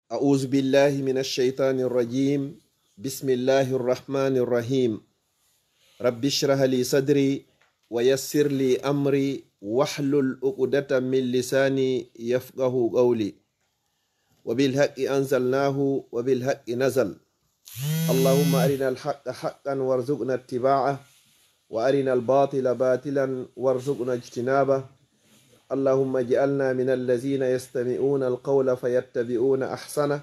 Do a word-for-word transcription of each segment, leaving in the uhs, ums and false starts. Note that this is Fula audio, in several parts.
أعوذ بالله من الشيطان الرجيم. بسم الله الرحمن الرحيم. رب اشرح لي صدري ويسر لي أمري واحلل عقدة من لساني يفقه قولي. وبالحق أنزلناه وبالحق نزل. اللهم أرنا الحق حقا وارزقنا اتباعه، وأرنا الباطل باطلا وارزقنا اجتنابه. اللهم اجعلنا من الذين يستمعون القول فيتبعون أحسنه.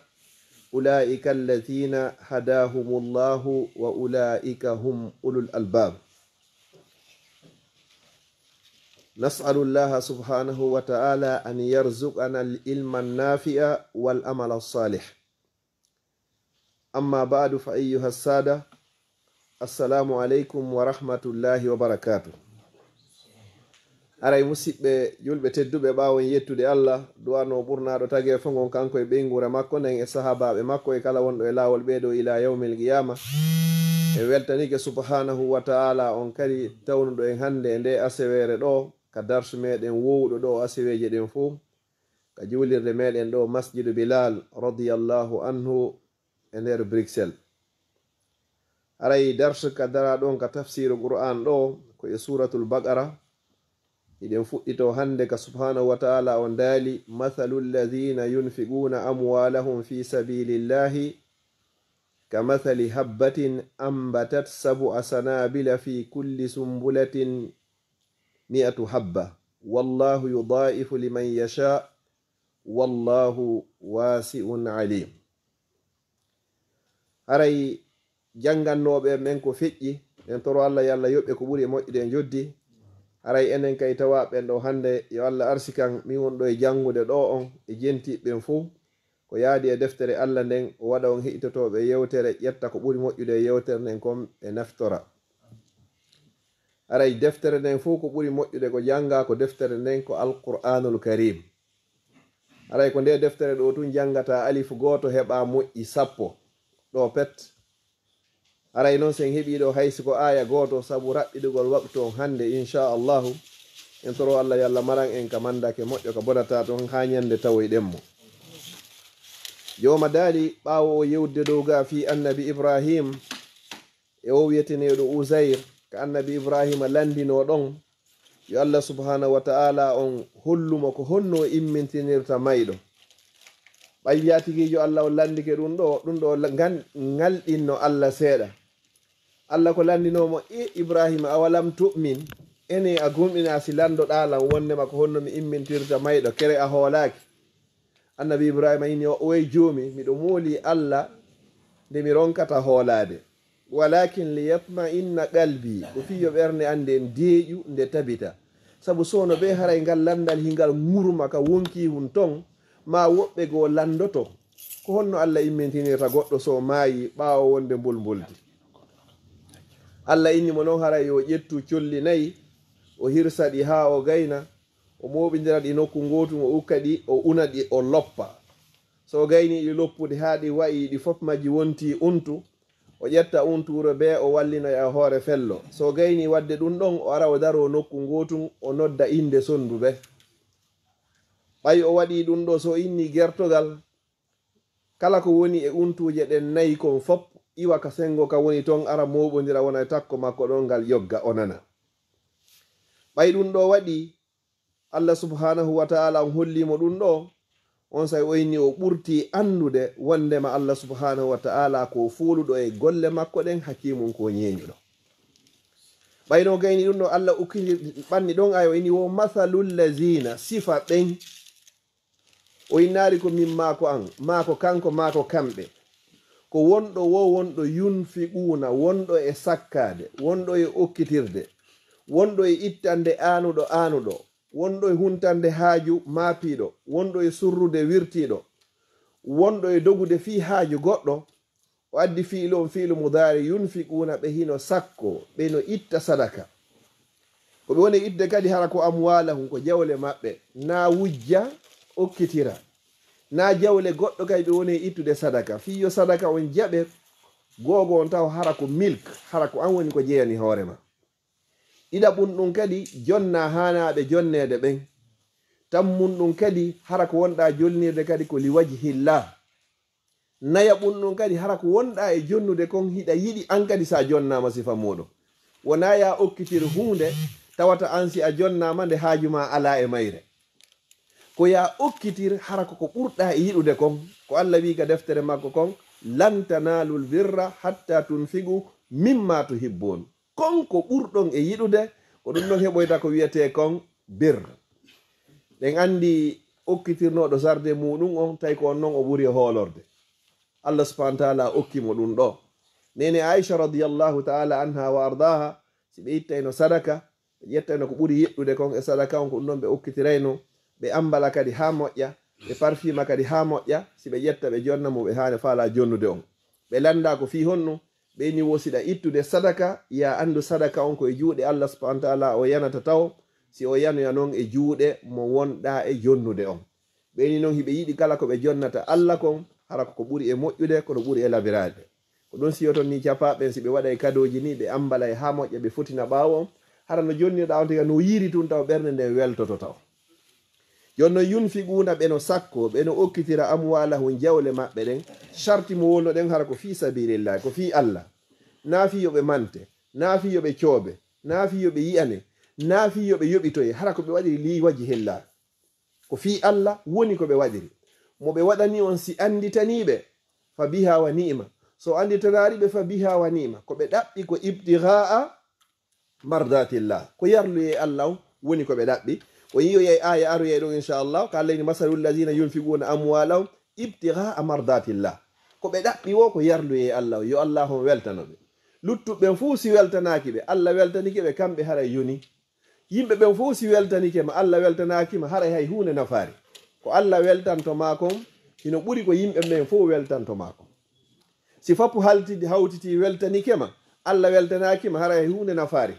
أولئك الذين هداهم الله وأولئك هم أولو الألباب. نسأل الله سبحانه وتعالى أن يرزقنا العلم النافع والعمل الصالح. أما بعد، فأيها السادة، السلام عليكم ورحمة الله وبركاته. Aray, musiɓɓe julɓe tedduɓe, ɓaawo en yettude Allah, du'ano ɓurnaaɗo tageefo ngon, kanko e ɓeynguure makko nden, e sahaabaaɓe makko, e kala wonɗo e laawol ɓeeɗo ila yawmil qiyaama. En weltanike subhanahu wa ta'ala on kadi tawnuɗo en hannde e nde aseweere ɗo, ka darsu meɗen wowɗo ɗo aseweeje ɗen fow, ka juulirde meɗen ɗo Masjidu Bilal radiyallahu anhu e nder Bruxelles. Haray darsu ka dara ɗon ka tafsiru Qur'an ɗo, ko e Suratul Baqara. Hiɗen fuɗɗito hannde ka subhanahu wa ta'ala on daali: "Mathalu alladhina yunfiquna amwalahum fi sabilillahi kamathali habbatin ambatat sab'a sanabila fi kulli sumbulatin mi'atu habba. Wallahu yudha'ifu liman yasha. Wallahu wasi'un alim." Haray janngannooɓe men ko feƴƴi, en toro Allah yo Allah yoɓ ɓe ko ɓuri moƴƴude e njoddi. Haray enen kay tawaaɓe ɓen ɗo hannde, yo Allah arsikan min won ɗo e janngude ɗo on e jentiiɓe ɓen fow. Ko yaadi e deftere Allah nden, o waɗa on heɗitotooɓe yewtere, ƴetta ko ɓuri moƴƴude e yewtere nden kon ɓe naftora. Haray deftere nden fow ko ɓuri moƴƴude ko jannga ko deftere nden ko Alqur'anul Karim. Haray ko nde deftere ɗo tun janngata alif gooto heɓa moƴƴi sappo ɗo pet. Haray non sen heɓi ɗo hay si ko aaya gooto sabu raɓɓiɗugol waqtu on hannde, insha Allahu. En toro Allah yo Allah maran en ka mandake moƴƴo ka bonata ton haa ñande tawoyɗen mo. Jooma daali ɓaawo o yewde dow ga fii annabi Ibrahim e o wiyeteneeɗo Uzayr, ka annabi Ibrahima lanndinoo ɗon, yo Allah subhanahu wa ta'ala on hollumo ko honno o immintinirta mayɗo. Ɓay wiya tigiijo Allah on lanndike ɗum ɗo, ɗum ɗo la-, ngan-, ngalɗinno Allah seeɗa. Allah ko lanndinoo mo: "E Ibrahima, awalam tu'min?" Ene a gomɗina si lanndoɗaa lan wonndema ko honno mi immintirta mayɗo, kere a hoolaaki? Annabi Ibrahima inni o, "Oy Joomi, miɗo mooli Allah nde mi ronkata hoolaade. Walakin liyatma'inna qalbi, ko fii yo ɓernde an nden deeƴu, nde tabita. Sabu soono bee haray ngal lanndal hingal ŋurma ka wonkii hun ton, maa woɓɓe goo lanndoto. Ko honno Allah immintinirta goɗɗo so maayi ɓaawo wonde mbulmbuldi?" Allah inni mo non haray yo ƴettu colli nayi, o hirsa ɗi haa o gayna, o mooɓindira ɗi nokku ngootun, o ukka ɗi, o una ɗi, o loppa. So o gaynii ɗi loppude haa ɗi wa'i, ɗi fof majji wontii untu, o ƴetta untuure bee o wallinoya e hoore fello. So o gaynii waɗde ɗum ɗon, o ara o daroo nokku ngootun, o nodda innde sonndu bee. Ɓay o waɗii ɗum ɗo, so o innii gertogal, kala ko woni e untuuje ɗen nayi kon fop iwa ka senngo ka woni ton, ara mooɓondira wona e takko makko ɗon ngal ƴogga o nana. Ɓay ɗum ɗo waɗii, Allah subhanahu wa ta'ala on holli mo ɗum ɗo, onsay o inni o ɓurti anndude wondema Allah subhanahu wa ta'ala ko fooluɗo e golle makko ɗen, hakimun ko ñeeñuɗo. Ɓay no gayni ɗum ɗo, Allah ukkiti ɓanni ɗon ay o inni: "Wo masalul lazina", sifa ɓen. O innaali ko min maa ko an, maa ko kanko, maa ko kamɓe. Ko wonɗo wo wonɗo yunfiquuna, wonɗo e sakkaade, wonɗo e okkitirde, wonɗo e ittande aanuɗo aanuɗo, wonɗo e huntande haaju maapiiɗo, wonɗo e surrude wirtiiɗo, wonɗo e dogude fii haaju goɗɗo, o addi fiilu on, fiilu mudaari, yunfiquuna, ɓe hino sakko, ɓe no itta sadaka. Ko ɓe woni ittude kadi hara ko amwaalahum, ko jawle maɓɓe, naa wujja okkitira, naa jawle goɗɗo kadi ɓe woni ittude sadaka. Fii yo sadaka on jaɓe, googo on taw hara ko milk, hara ko an woni ko jeyani hoore ma. Ɗiɗaɓun ɗum kadi, jonna haanaaɓe jonneede ɓen. Tammun ɗum kadi, hara ko wonɗaa jolnirde kadi ko li wajhillah. Nayaɓun ɗun kadi, hara ko wonɗaa e jonnude kon, hiɗa yiɗi an kadi si a jonnaama sifa muuɗun. Wonaa yo a okkitir huunde tawata an si a jonnaama nde haaju maa alaa e mayre. Ko yo a okkitir hara ko ko ɓurɗaa e yiɗude kon. Ko Alla wi'i ka deftere makko kon, "Lan tanaalul birra hatta tunfiqu mimma tuhibbun." Kon ko ɓurɗon e yiɗude, ko ɗun ɗon heɓoyta ko wi'etee kon birr. Ɗen anndi okkitirnooɗo sarde muuɗun on, tawi ko on non o ɓuri e hoolorde. Allah subhanahu wa ta'ala okki mo ɗun ɗoo. Neene Aisha radiyallahu ta'ala anha wa ardaha, si ɓe ittayno sadaka, ɓe ƴettayno ko ɓuri yiɗude kon e sadaka on, ko ɗun ɗon ɓe okkitirayno, ɓe ambala kadi haa moƴƴa, ɓe parfima kadi haa moƴƴa, si ɓe ƴetta ɓe jonna mo ɓe haani faalaa jonnude on. Ɓe lannda ko fii honɗun, ɓe ni wo si ɗa ittude sadaka, yo a anndu sadaka on ko e juuɗe Allah subhanahu wa ta'ala o yanata tawo, si o yanoya non e juuɗe mo wonɗaa e jonnude on. Ɓe ni non hiɓe yiɗi kala ko ɓe jonnata Allah kon, hara ko ko ɓuri e moƴƴude, kono ɓuri e labiraade. Ko ɗun si yoton ni capaa ɓen, si ɓe waɗay kadooji ni, ɓe ambalay haa moƴƴa, ɓe fotina ɓaawo on, hara no jonniɗaa on tigi no yiiri tun taw ɓernde nden weltoto taw. Jooni non, yunfiquuna, ɓe no sakkoo, ɓe no okkitira amwaalahum, jawle maɓɓe ɗen, sarti mo wonno ɗen hara ko fii sabilillahi, ko fii Allah. Naa fii yo ɓe mante, naa fii yo ɓe coobe, naa fii yo ɓe yi'ane, naa fii yo ɓe yoɓitoye, hara ko ɓe waɗiri li wajhillah. Ko fii Allah woni ko ɓe waɗiri. Mo ɓe waɗani on si annditanii ɓe, fa biha wa ni'ma. So annditanaari ɓe, fa biha wa ni'ma. Ko ɓe ɗaɓɓi ko ibtigha'a mardatillah. Ko yarluyee Allah on woni ko ɓe ɗaɓɓi. O yi'oyay aaya aroyay ɗon, inchallah. Ka Allah ni, "Masalul lazina yunfiquna amwalahum ibtigha'a mardatillah." Ko ɓe ɗaɓɓi wo ko yarluyee Allah on. Yo Allah on weltano ɓe. Luttuɓe ɓen fow si weltanaaki ɓe, Allah weltanike ɓe, kamɓe haray yoni. Yimɓe ɓen fow si weltanike ma, Allah weltanaaki ma, haray hay huunde nafaari. Ko Allah weltanto maa kon, hino ɓuri ko yimɓe ɓen fow weltanto maa kon. Si foppu haltidi, hawtiti weltanike ma, Allah weltanaaki ma, haray hay huunde nafaari.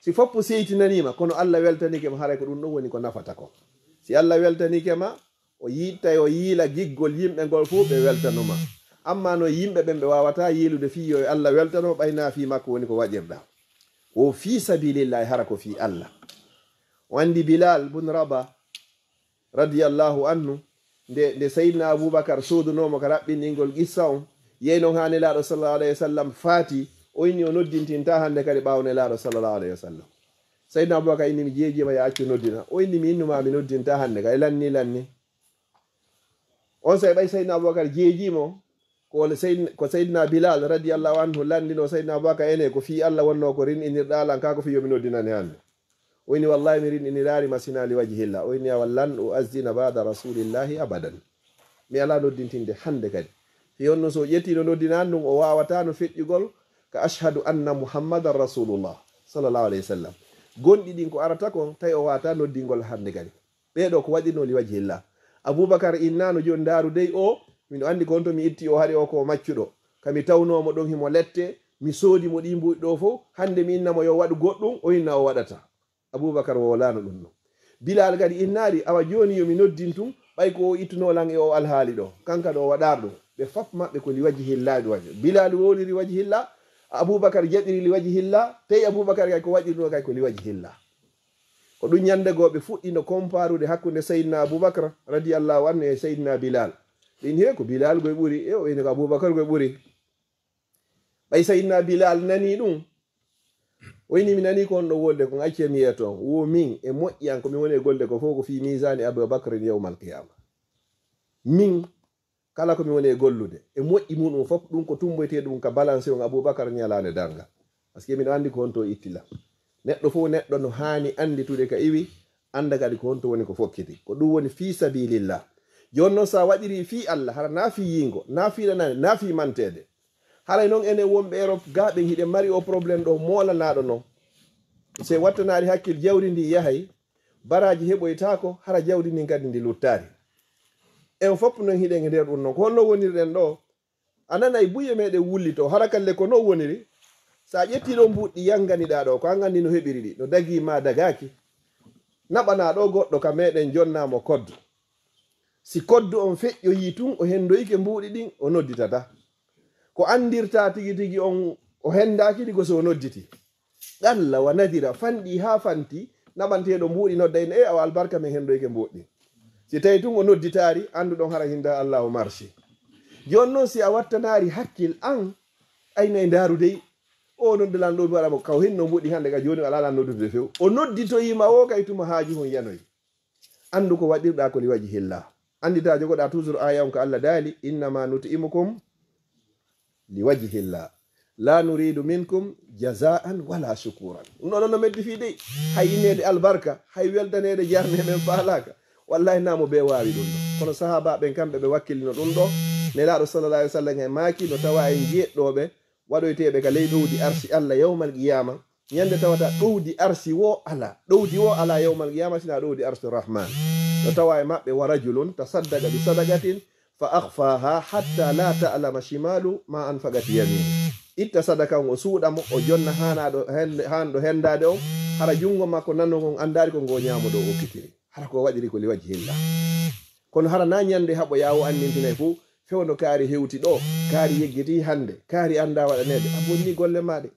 Si foppu seytinanii ma, kono Allah weltanike ma, haray ko ɗun ɗon woni ko nafata kon. Si Allah weltanike ma, o yittay, o yiila giggol yimɓe ngol fow, ɓe weltano ma. Amma non yimɓe ɓen ɓe waawataa yiilude fii yo Allah weltano, ɓay naa fii makko woni ko waɗirɗaa. Wo fii sabilillahi, hara ko fii Allah. O anndi Bilal bun Rabah, radiyallahu anhu, nde, nde Seydina Abubakar soodunoo mo ka raɓɓinɗingol qissa on, yehi non haa Nelaaɗo sallallahu alayhi wa sallam faati, o inni o noddintintaa hannde kadi ɓaawo Nelaaɗo sallallahu alayhi wa sallam. Seydina Abubakar inni, "Mi jeejiima, yo a accu noddina." O inni, "Mi innu ma, mi noddintaa hannde kadi, lanni, lanni." On saa'i ɓay Seydina Abubakar jeejii mo, ko Seyd-, ko Seydina Bilal radiyallahu anhu lanndinoo Seydina Abubakar, ene ko fii Allah wonnoo ko rinɗinirɗaa lan, kaa ko fii yo mi noddinane hannde? O inni, "Wallahi, mi rinɗiniraali ma sinaa li wajhillah." O inni, "Awa lan uazzina ba'da rasulillahi abadan." Mi alaa noddintinde hannde kadi. Fii honno? So ƴettii no noddinaa ndun, o waawataa no feƴƴugol ka ashhadu anna Muhammadan rasulullah sallallahu alayhi wa sallam. Gonɗi ɗin ko arata kon, tawi o waawataa noddingol hannde kadi. Ɓee ɗoo ko waɗirnoo li wajhillah. Abubakar innaano, jooni ndaaru dey o, miɗo anndi ko honto mi itti o, hari o ko maccuɗo. Ka mi tawnoo mo ɗon himo lette, mi soodi mo ɗii mbuuɗi ɗoo fow, hannde mi inna mo yo waɗu goɗɗum, o inna o waɗataa. Abubakar wowlaano ɗun non. Bilal kadi innaali, awa jooni yo mi noddin tun, ɓay ko o ittunoo lan e o alhaali ɗoo. Kanka ɗoo o waɗaari ɗun. Ɓe fop maɓɓe ko li wajhillah ɗun waɗi. Bilal wowliri wajhillah, Abubakar jaɓiri li wajhillah, tawi Abubakar kay ko waɗirnoo kay ko li wajhillah. Ko ɗun ɲande goo ɓe fuɗɗino kompaarude hakkunde Seydina Abubakar radiyallahu anhu e Seydina Bilal. Ɓe inni, "He ko Bilal goy ɓuri, e o inni ko Abubakar goy ɓuri." Ɓay Seydina Bilal nanii ɗun, o inni, "Mi nanii ko on ɗon wolde kon, accee mi yeeto on. Wo min e moƴƴi an ko mi woni e gollude ko fow ko fii miisaani Abubakrin yawmal qiyaama." Min, kala ko mi woni e gollude, e moƴƴi mun on fow, ɗun ko tumboytee ɗun ka balanse on Abubakar ɲalaande darngal. Parce que miɗo anndi ko honto o itti lan. Neɗɗo fow neɗɗo no haani annditude ka iwi, annda kadi ko honto woni ko fokkiti. Ko ɗun woni fii sabilillah. Jooni non, si a waɗirii fii Allah, hara naa fii yiingo, naa fii nanaade, naa fii manteede. Haray non enen wonɓe Europe gaa ɓen hiɗen mari o problème ɗoo moolanaaɗo non. Si en wattanaali hakkil, jawdi ndin yahay, baraaji heɓoytaako, hara jawdi ndin kadi ndi luttaali. En fow non hiɗen e nder ɗun non. Ko honno wonirɗen ɗoo? A nanay buy e meɗen wullitoo, hara kalle ko non woniri. Si a ƴettii ɗoo mbuuɗi ɗi yanganiɗaa ɗoo, ko an anndi no heɓiri ɗi, no dagii maa dagaaki. Naɓanaa ɗoo goɗɗo ka meɗen, jonnaa mo koddu. Si koddu on feƴƴoyii tun, o hendoyike mbuuɗi ɗin, o nodditataa. Ko anndirtaa tigi tigi on, o hendaaki ɗi ko si o nodditii. Qalla wa nadira, fanɗii haa fantii, naɓanteeɗo mbuuɗi nodday ne, "E awa albarka, min hendoyike mbuuɗi." Si tawii tun o nodditaali, anndu ɗon hara hindaa Allaahu marsi. Jooni noon, si a wattanaari hakkil an, aynay ndaaru dey. O noon de lanɗo mi waɗa mo kaw hinno mbuɗi hannde ka jooni, alaa lan noddude few. O nodditoyii ma o kay tuma haaju hon yanoyi. Anndu ko waɗirɗaa ko li wajhillah. Anndita jogoɗaa toujours aaya on ko Allah daali, "Innama nut'imukum li wajhillah. La nuridu minkum jazaan wala shukuran." Ɗum ɗo noon no meddi fii dey. Hay inneede albarka, hay weltaneede jarne men faalaaka. Wallahi naa mo bee waawi ɗum ɗo. Kono sahaabaaɓe ɓen kamɓe ɓe wakkilino ɗum ɗo. Nelaaɗo sallallahu alaihi wasallam e maaki no tawa e jeeɗɗooɓe waɗoyteeɓe ka ley ɗowdi arsi Allah yawmal qiyaama. Ñande tawata ɗowdi arsi wo alaa. Ɗowdi wo alaa yawmal qiyaama sinaa ɗowdi arsi Rahman. No tawa e maɓɓe wa rajulun tasaddaqa bi sadaqatin fa akhfaha hatta la ta'lama shimalu ma anfaqat yaminu. Itta sadaka on o suuɗa mo, o jonna haanaaɗo hende-, haanɗo hendaade on, hara junngo makko nano ngon anndaari ko ngo ñaamo ɗo okkitiri. Hara ko waɗiri ko li wajhillah. Kono hara na ñande haɓo yaawo annintinay fof, fewndo kaari hewti ɗo, kaari yeggiti hannde, kaari annda waɗaneede, a bonni golle maaɗe.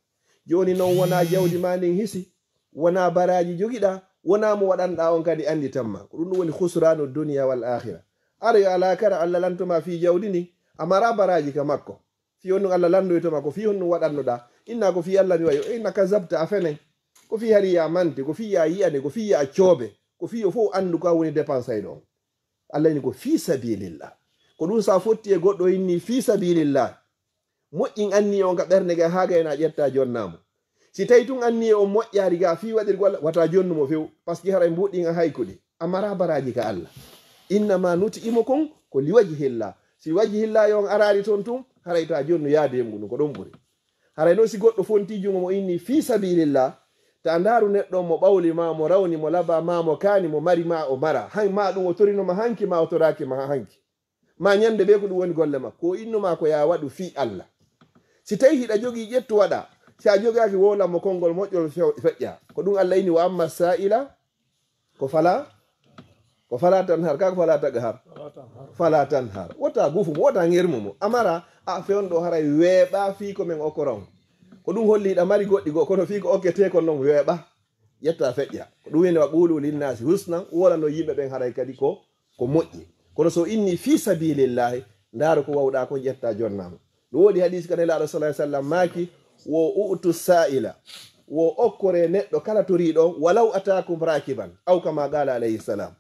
Jooni noon wonaa jawdi ma ndin hisi, wonaa baraaji jogiɗaa, wonaa mo waɗanɗaa on kadi anditan ma. Ko ɗum ɗum woni khusranu dunya wal akhira. Ara yo alaakara Allah lantoma fii jawdi ndin, a mara baraaji ka makko. Fii honɗum Allah lanndoytoma, ko fii honɗum waɗannoɗaa? Inna ko fii Allah mi wayo, inna kazabta, a fenay. Ko fii hari ya mante, ko fii ya yi'ane, ko fii ya coobe, ko fii yo fof anndu ko a woni dépensayɗo on. Allah inni ko fii sabilillah. Ko ɗum sa fotti e goɗɗo inni fii sabilillah. Moƴƴin anniye on ka ɓernde ga haa gayna ƴetta jonnamo. Si tawi tun anniye on moƴƴaari ga fii waɗirgol Allah, wata jonnu mo few, parce que haray mbuɗɗin a haykuɗi. A mara baraaji ka Allah. Innama nut'imukum ko li wajhillah. Si wajhillah yo on araari ton tun, haray ta jonnu yaade e muɗum, ko ɗon ɓuri. Haray noon si goɗɗo fonti jungo mo inni fii sabilillah, ta ndaaru neɗɗo on mo ɓawli ma, mo rawni, mo laba ma, mo kaani, mo mari ma, o mara. Han ma ɗum o torino ma hanki, ma o toraaki ma hanki. Ma ñande ɓe ko ɗum woni golle makko. Ko innu ma ko ya waɗu fii Allah. Si tawi hiɗa jogii ƴettu waɗa. Si a jogaaki wowlan mo konngol moƴƴol few-, feƴƴa. Ko ɗum Allah inni wa amma sa'ila ko fala, ko fala tanhar, ka ko fala taghar. Fala tanhar. Wota gufu mo, wota ngermu mo. Amara, a fewndo haray weeɓa fii ko men okora on. Ko ɗum holli hiɗa mari goɗɗi goo, kono fii ko okkete kon non weeɓa. Ƴetta feƴƴa. Ko ɗum woni wa qulu linnasi husnan, wolano yimɓe ɓen haray kadi ko, ko moƴƴi. Kono so inni fii sabilillahi, ndaaru ko wawɗa kon ƴetta jonnama. Ɗum woodi hadisi ka Nelaaɗo sallallahu alaihi wasallam maaki, wo u'tu sa'ila, wo okkore neɗɗo kala toriiɗo on, walaw atakum rakiban, aw kama qala alayhi salam.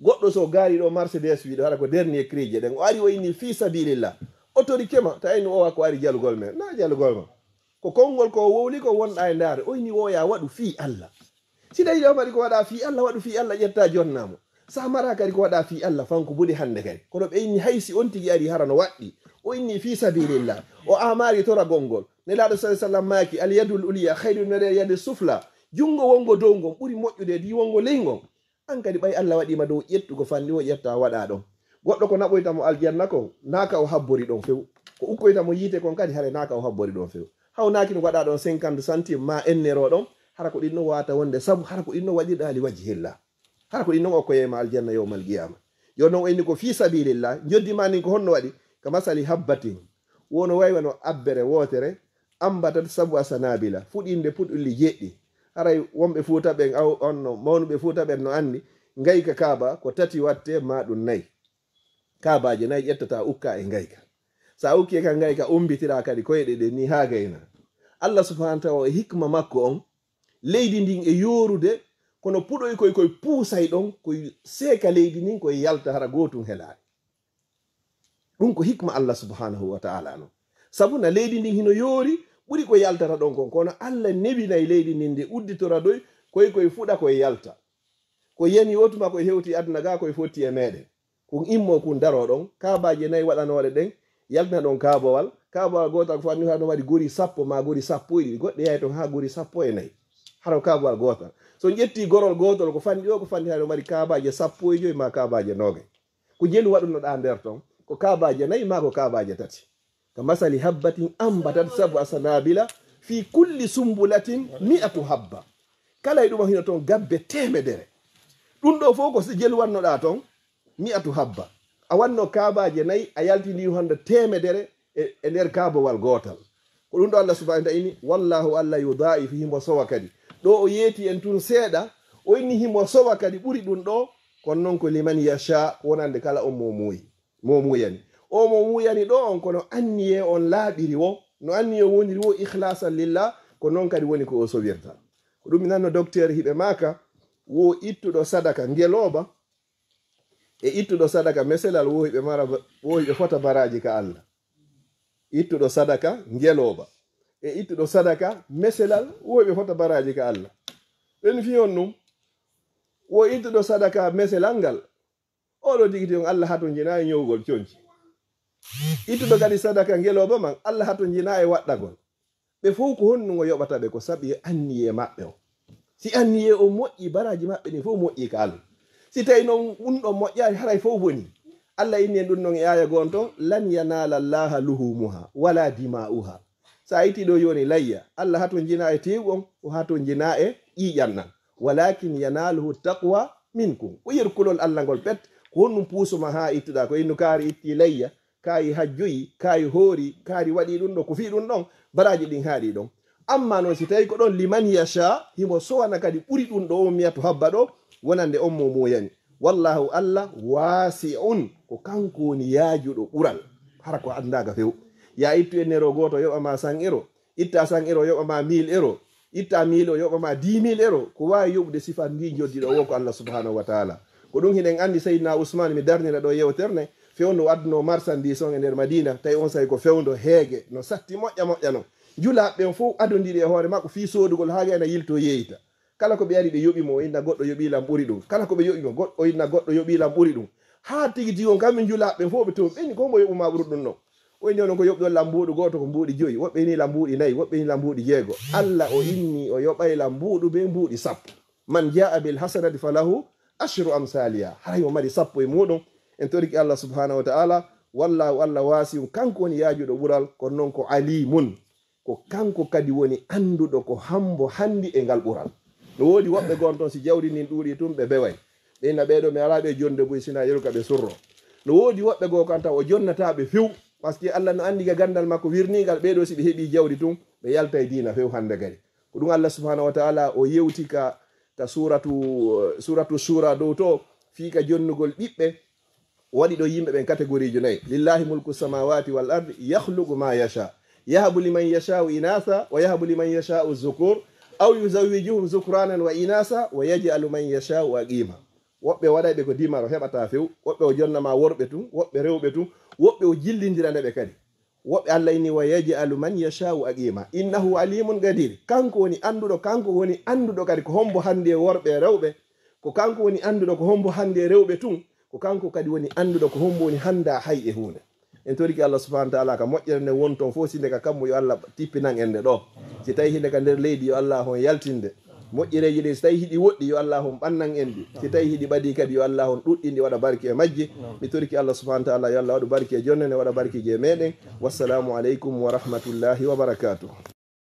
Goɗɗo so gaari ɗo Mercedes wiɗo, hara ko dernier cri je ɗen, o ari o inni fii sabilillah. O tori kema, ta en o wa ko ari jalugol men, na jalugol ma. Ko konngol ko o wowli ko wonɗa e ndaare, o inni o ya waɗu fii Allah. Si tawi ɗo mari ko waɗa fii Allah, waɗu fii Allah, ƴetta jonnamo. Sa mara kadi ko waɗa fii Allah, fanko buɗe hannde kadi. Kono ɓe inni hay si on tigi ari hara no waɗɗi, o inni fii sabilillah, o amari toragol ngol. Nelaaɗo sallallahu alaihi wasallam maaki, "Al yadul ulya khairun min al yadi sufla." Junngo wongo dow ngon ɓuri moƴƴude e di wongo ley ngon. An kadi ɓay Allah waɗi ma dow ƴettugo fanni o ƴetta waɗa ɗon. Goɗɗo ko naɓoyta mo aljanna kon, naaka o habbori ɗon few. Ko ukkoyta mo yiite kon kadi hare naaka o habbori ɗon few. Hawnaaki no waɗa ɗon cinquante centimes ma ennero ɗon, hara ko ɗin no wata wonde sabu, hara ko ɗin no waɗirɗa li wajhillah. Hara ko ɗin non okkoyey ma aljanna yawmal qiyama. Yo non o inni ko fii sabilillah, njoddi ma nin ko honno waɗi? Ka masali habbatin. Wono way wano abbere wootere, ambatat sabu a sanabila, fuɗinde puɗɗulli jeɗɗi. Haray wonɓe Fuuta ɓen, aw, on no, mawnuɓe Fuuta ɓen no anndi, ngayka kaaba ko tati watte ma ɗum nayi. Kaabaaje nayi ƴettata ukka e ngayka. Sa ukki e ka ngayka, umbitira kadi koyɗe ɗe ni haa gayna. Allah subhanahu wa ta'ala e hikma makko on, leydi ndin e yoorude, kono puɗoy koy koy puusay ɗon, koy seeka leydi ndin, koy yalta hara gootum helaani. Ɗum ko hikma Allah subhanahu wa ta'ala non. Sabu na leydi ndin hino yoori, ɓuri ko yaltata ɗon kon. Kono Allah newinay leydi ndin nde udditora doy, koy koy fuɗa koy yalta. Ko yani o tuma ko hewti aduna ga koy fotti e meɗen. Kun immo kun daro ɗon, kaabaaje nayi waɗanooɗe ɗen, yaltina ɗon kaabowal. Kaabowal gootal ko fanni hano waɗi gori sappo ma gori sappo e ɗiɗi. Goɗɗe yahay ton haa gori sappo e nayi. Haro kaabowal gootal. So on ƴetti gorol gootol ko fanni ɗo, ko fanni hano waɗi kaabaaje sappo e joyi ma kaabaaje noogay. Ko jelu waɗunoɗaa nder ton, ko kaabaaje nayi maa ko kaabaaje tati. Ka masali habbatin ambatat sab'a sanabila fi kulli sumbulatin mi'atu habba. Kala e ɗuma hino ton gabbe teemedere. Ɗum ɗo fof ko si jelu wannoɗaa ton, mi'atu habba. A wanno kaabaaje nayi, a yaltini hande teemedere e, e nder kaabowal gootal. Ko ɗum ɗo Allah subhanahu wa ta'ala ini, "Wallahu Allah yudaifu", himo sowa kadi. Ɗo o yeeti en tun seeɗa, o inni himo sowa kadi ɓuri ɗum ɗo, kono non ko liman yasha, wonande kala on mo muuyi, mo muuyani. O mo muuyani ɗo on, kono anniye on laaɓiri wo, no anniye woniri wo, ikhlasan lillah, ko noon kadi woni ko o sowirta. Ko ɗum mi nanno docteur hiɓe maaka, wo ittuɗo sadaka ngelooba, e ittuɗo sadaka meselal, wo hiɓe mara, wo hiɓe fota baraaji ka Allah. Ittuɗo sadaka ngelooba, e ittuɗo sadaka meselal, wo hiɓe fota baraaji ka Allah. Ɓen fi on ɗum, wo ittuɗo sadaka meselal ngal, oɗo tigi tigi on Allah hatonjinaa e ñowgol conci. Ittuɗo kadi sadaka ngelooba man, Allah hatonjinaa e waɗɗagol. Ɓe fof ko honɗum o yoɓata ɓe? Ko sabi anniye maɓɓe o. Si anniye o moƴƴi, baraaji maɓɓe ɗin fof moƴƴi ka Allah. Si tawi noon ɗum ɗon moƴƴaani, haray fof boni. Allah inni en ɗum ɗon e aaya goon ton, "Lan yanaala Allaha luhumuha wala dima'uha." Sa itti ɗo yoni layya, Allah hatonjinaa e teewu on, o hatonjinaa e ƴiiƴan ɗan. "Walakin yanaluhu taqwa minkum." Ko yer kulol Allah ngol pet, ko honɗum puusuma haa ittuɗaa? Ko innu kaari itti layya, kaayi hajjoyi, kaayi hoori, kaari waɗi ɗum ɗo, ko fii ɗum ɗon, baraaji ɗin haaɗi ɗon. Amma noon si tawi ko ɗon liman yasha, himo sowana kadi ɓuri ɗum ɗo on miyata habba ɗo, wonande on mo moyani. Wallahu Allah wasi'un, ko kanko woni yaajuɗo ɓural. Hara ko anndaaka few. Ya ittu e nero gooto yoɓa ma san euro, itta san euro yoɓa ma mille euro, itta mille o yoɓa ma dix mille euro. Ko waawi yoɓude sifa ndi njoddi ɗo wo ko Allah subhanahu wa ta'ala. Ko ɗum hiɗen anndi Seydina Usman, mi darnira ɗo yewtere nde, fewndo adduno marchandise on e nder Madina, tawi on sahi ko fewndo heege, no satti moƴƴa moƴƴa non. Julaaɓe ɓen fof adondiri e hoore makko fii soodugol haa gayna yilto yeeyta. Kala ko ɓe ari ɓe yoɓi mo, o inna goɗɗo yoɓi lam ɓuri ɗum. Kala ko ɓe yoɓi mo, goɗɗo, o inna goɗɗo yoɓi lam ɓuri ɗum. Haa tigi tigi on kamɓe julaaɓe ɓen fof ɓe toon, ɓe inni ko mo yoɓu ma ɓuri ɗum non. O inni onon ko yoɓɗon lam mbuuɗu gooto ko mbuuɗi joyi, woɓɓe inni lam mbuuɗi nayi, woɓɓe inni lam mbuuɗi jeego. Allah o inni o yoɓay lam mbuuɗu be mbuuɗi sappo. "Man jaa bil hasanati falahu ashru amsaliha." Haray o mari sappo e muɗum. En toriki Allah subhanahu wa ta'ala. Wallahu Allah wasi'un, kanko woni yaajuɗo ɓural, kono noon ko alimun. Ko kanko kadi woni annduɗo ko hambo handi e ngal ɓural. No woodi woɓɓe gon toon, si jawdi ndin ɗuuɗi tun, ɓe beway. Ɓe inna ɓee ɗoo mi alaa ɓe jonde buy, sina yeru ka ɓe surro. No woodi woɓɓe goo kan taw o jonnata ɓe few. Parce que Allah no anndi ga ganndal makko wirniigal, ɓee ɗoo si ɓe heɓii jawdi tun, ɓe yaltay diina few hannde kadi. Ko ɗum Allah subhanahu wa ta'ala o yewti ka, ka suratu, suratu Shura dow to, fii ka jonnugol ɓiɓɓe. O waɗi ɗo yimɓe ɓen catégorie ji nayi. "Lillahi mulku samawati wal ardi, yakhluqu ma yasha. Yahabu liman yasha'u inatha, wa yahabu liman yasha'u zukur, aw yuzawwijuhum zukranan wa inasa, wa yaj'alu man yasha'u aqima." Woɓɓe waɗay ɓe ko dimaro heɓata few, woɓɓe o jonna ma worɓe tun, woɓɓe rewɓe tun, woɓɓe o jillindira nde ɓe kadi. Woɓɓe Allah inni, "Wa yaj'alu man yasha'u aqima. Innahu alimun qadir." Kanko woni annduɗo, kanko woni annduɗo kadi ko hombo handi e worɓe e rewɓe. Ko kanko woni annduɗo ko hombo handi e rewɓe tun. Ko kanko kadi woni annduɗo ko hombo woni handa hay e huunde. En toriki Allah subhanahu wa ta'ala ka moƴƴere nde won ton fof, si nde ka kammu yo Allah tippinan en nde ɗo. Si tawi hinde ka nder leydi yo Allah hon yaltinde. Moƴƴereeji ɗin, si tawi hiɗi woɗɗi, yo Allah on ɓannan en ɗi. Si tawi hiɗi ɓadii kadi, yo Allah on ɗuɗɗin ɗi, waɗa barke e majji. Mi toriki Allah subhanahu wa ta'ala, yo Allah waɗu barke e jonne, ne waɗa barkeeji e meɗen. Wassalamu aleykum wa rahmatullahi wa barakatuh.